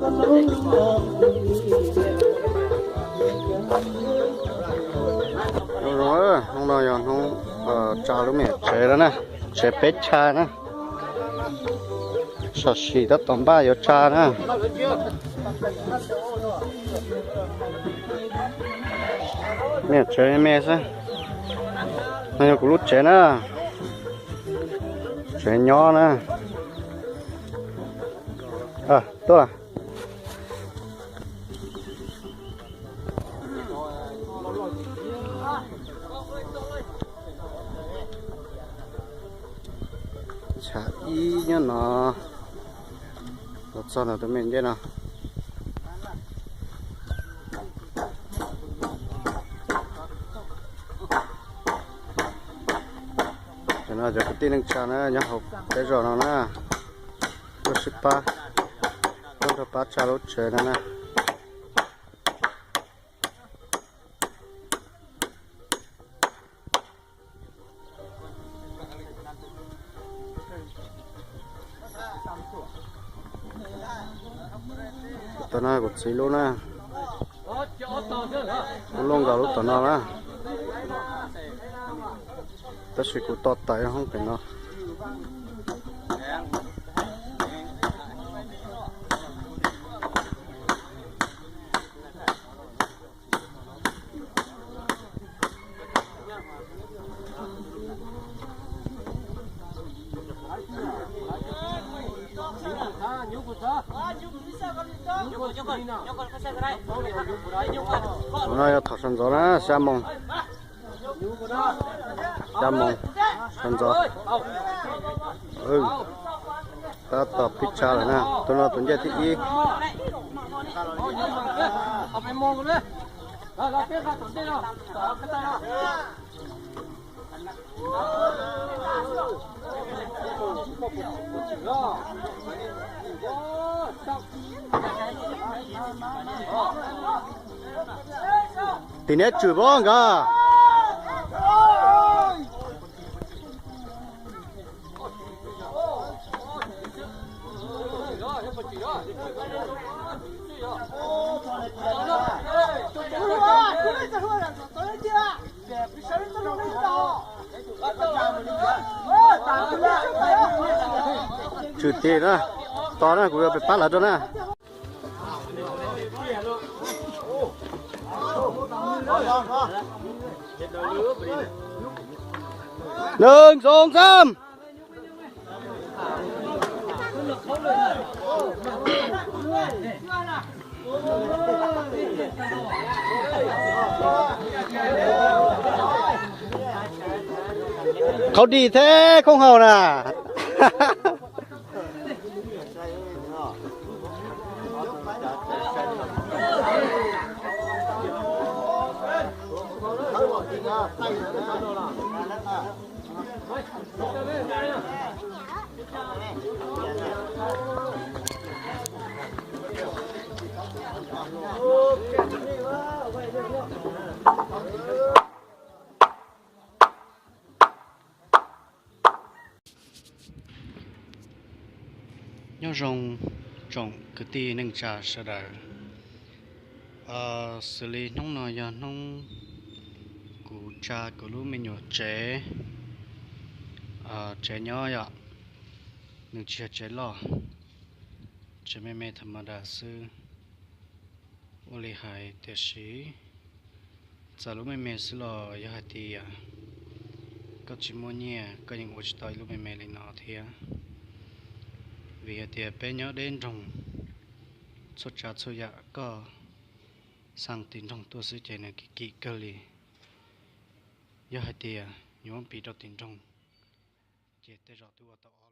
Zoo zoo, hnub no yog hnub tsa lub me nyuam tsev lawm na, tsev peb chaw na. Sam sim tab tom npaj yuav tsa na. Me nyuam tsev me xwb. No yog kuv lub tsev na, tsev nyob na. Tuaj. Chav ib nyob no, los txog no tus me ncej no. Cov no cov kwv tij neej tsa na, nyob hauv peb zos no na, tuaj sib pab, tuaj nrog pab tsa lub tsev no na. Tus no kuv txiv lub na, kuv lub nkaus lub tom no na, tab sis kuv to tawm hoob pem no. Tus no yog thaum sawv ntxov na, xya moos, xya moos sawv ntxov. Tab tom pib tsa lawm na, tus no tus ncej thib ib. Tim neb tswm pob nkawd. Tswm tim na, tos na, kuv yuav pab lawv rau na. Nees xoos xaam. Qhov dis thiab khoob haus na. Nyob zoo tsoom kwv tij neej tsa sawv daws. Xws li hnub no yog hnub kuv tsa kuv lub me nyuam tsev, tsev nyob yom, nws tsis yog tsev loj, tsev me me tham ma das xwb. Ua li hais tiam sis txawm lub me me xwb los yog hais tias koj tsis muaj nyiaj koj yeej ua tsis tau ib lub me me li no thiab. Vim hais tias peb nyob deb nroog, txhua tsav txhua yam koj xa tim nroog tuaj xwb ces nws kim kim kawg li. Yog hais tias yuav muab piv rau tim nroog ces tej zaum twb ua tau ob